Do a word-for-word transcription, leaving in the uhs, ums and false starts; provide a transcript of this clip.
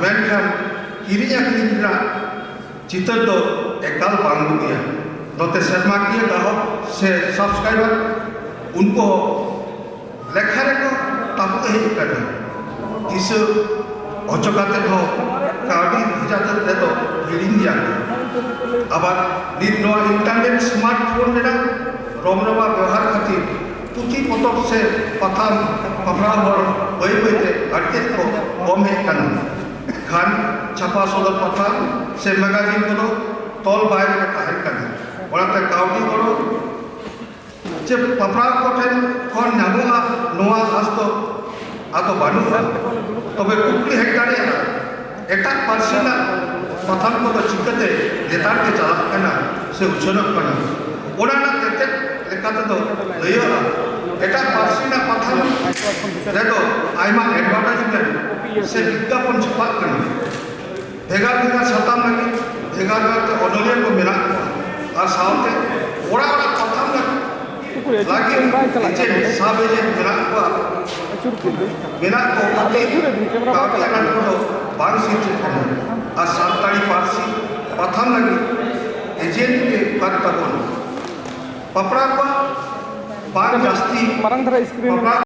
ᱢᱮᱱᱠᱷᱟᱱ ᱠᱤᱨᱤᱧ ᱟᱹᱠᱷᱨᱤᱧ ᱨᱮᱱᱟᱜ ᱪᱤᱛᱟᱹᱨ ᱫᱚ ᱮᱠᱟᱞ ᱵᱟᱝ ᱵᱩᱜᱤᱭᱟ᱾ ᱱᱚᱛᱮ ᱥᱮᱨᱢᱟᱠᱤᱭᱟᱹ ᱜᱟᱦᱚᱠ ᱥᱮ ᱥᱟᱵᱥᱠᱨᱟᱭᱵᱟᱨ, ᱩᱱᱠᱩ ᱦᱚᱸ ᱞᱮᱠᱷᱟ ᱨᱮᱠᱚ ᱛᱟᱵᱚᱜ ᱦᱮᱡ ᱟᱠᱟᱱᱟ᱾ ᱫᱤᱥᱟᱹ ᱦᱚᱪᱚ ᱠᱟᱛᱮ ᱦᱚᱸ ᱠᱟᱹᱣᱰᱤ ᱵᱷᱮᱡᱟ ᱛᱮᱫ ᱨᱮᱫᱚ ᱦᱤᱲᱤᱧ ᱜᱮᱭᱟ ᱠᱚ᱾ ᱟᱵᱟᱨ ᱱᱤᱛ ᱱᱚᱣᱟ ᱤᱱᱴᱟᱨᱱᱮᱴ ᱥᱢᱟᱨᱴᱯᱷᱳᱱ ᱨᱮᱱᱟᱜ ᱨᱚᱢᱨᱚᱢᱟ ᱵᱮᱣᱦᱟᱨ ᱠᱷᱟᱹᱛᱤᱨ ᱯᱩᱛᱷᱤ ᱯᱚᱛᱚᱵ ᱥᱮ ᱯᱟᱛᱷᱟᱢ ᱯᱟᱲᱦᱟᱣ ᱦᱚᱲ ᱵᱟᱹᱭ ᱵᱟᱹᱭᱛᱮ ᱟᱹᱰᱤ ᱛᱮᱫ ᱠᱚ ᱠᱚᱢ ᱦᱮᱡ ᱟᱠᱟᱱᱟ᱾ ᱠᱷᱟᱱ ᱪᱷᱟᱯᱟ ᱥᱚᱫᱚᱨ ᱯᱟᱛᱷᱟᱢ ᱥᱮ ᱢᱮᱜᱟᱡᱤᱱ ᱠᱚᱫᱚ ᱛᱚᱞ ᱵᱟᱭ ᱨᱮ ᱛᱟᱦᱮᱸ ᱠᱟᱱᱟ᱾ ᱚᱱᱟᱛᱮ ᱠᱟᱹᱣᱰᱤ ᱜᱚᱲᱚ ᱪᱮ ᱯᱟᱯᱲᱟᱣ ᱠᱚᱴᱷᱮᱱ ᱠᱷᱚᱱ ᱧᱟᱢᱚᱜᱼᱟ, ᱱᱚᱣᱟ ᱟᱸᱥ ᱫᱚ ᱟᱫᱚ ᱵᱟᱹᱱᱩᱜᱼᱟ᱾ ᱛᱚᱵᱮ ᱠᱩᱠᱞᱤ ᱦᱮᱡ ᱫᱟᱲᱮᱭᱟᱜᱼᱟ, ᱮᱴᱟᱜ ᱯᱟᱹᱨᱥᱤ ᱨᱮᱱᱟᱜ ᱯᱟᱛᱷᱟᱢ ᱠᱚᱫᱚ ᱪᱤᱠᱟᱹᱛᱮ ᱞᱮᱛᱟᱲ ᱜᱮ ᱪᱟᱞᱟᱜ ᱠᱟᱱᱟ ᱥᱮ ᱩᱪᱷᱟᱹᱱᱚᱜ ᱠᱟᱱᱟ? ᱚᱱᱟ ᱨᱮᱱᱟᱜ ᱛᱮᱛᱮᱫ ᱞᱮᱠᱟ ᱛᱮᱫᱚ ᱞᱟᱹᱭᱚᱜᱼᱟ, ᱮᱴᱟᱜ ᱯᱟᱹᱨᱥᱤ ᱨᱮᱱᱟᱜ ᱯᱟᱛᱷᱟᱢ ᱨᱮᱫᱚ ᱟᱭᱢᱟ ᱮᱰᱵᱷᱟᱨᱴᱟᱭᱤᱡᱢᱮᱱᱴ ᱥᱮ ᱵᱤᱜᱽᱜᱟᱯᱚᱱ ᱪᱷᱟᱯᱟᱜ ᱠᱟᱱᱟ᱾ ᱵᱷᱮᱜᱟᱨ ᱵᱷᱮᱜᱟᱨ ᱥᱟᱛᱟᱢ ᱞᱟᱹᱜᱤᱫ ᱵᱷᱮᱜᱟᱨ ᱵᱷᱮᱜᱟᱨ ᱛᱮ ᱚᱱᱚᱞᱤᱭᱟᱹ ᱠᱚ ᱢᱮᱱᱟᱜ ᱠᱚᱣᱟ, ᱟᱨ ᱥᱟᱶᱛᱮ ᱚᱲᱟᱜ ᱚᱲᱟᱜ ᱯᱟᱛᱷᱟᱢ ᱞᱟᱹᱜᱤᱫ ᱞᱟᱹᱜᱤᱫ ᱮᱡᱮᱱᱴ, ᱥᱟᱵ ᱮᱡᱮᱱᱴ ᱢᱮᱱᱟᱜ ᱠᱚᱣᱟ, ᱢᱮᱱᱟᱜ ᱠᱚ ᱠᱷᱟᱹᱛᱤᱨ ᱠᱟᱹᱣᱰᱤ ᱟᱱᱟᱴ ᱠᱚᱫᱚ ᱵᱟᱝ ᱥᱤᱨᱡᱟᱹᱜ ᱠᱟᱱᱟ᱾ ᱟᱨ ᱥᱟᱱᱛᱟᱲᱤ ᱯᱟᱹᱨᱥᱤ ᱯᱟᱛᱷᱟᱢ ᱞᱟᱹᱜᱤᱫ ᱮᱡᱮᱱᱴ ᱜᱮ ᱵᱟᱝ ᱛᱟᱵᱚᱱ᱾ ᱯᱟᱯᱲᱟ ᱠᱚᱣᱟᱜ ᱵᱟᱝ ᱡᱟᱹᱥᱛᱤ ᱢᱟᱨᱟᱝ ᱫᱷᱟᱨᱟ ᱥᱠᱨᱤᱱ ᱯᱟᱯᱲᱟ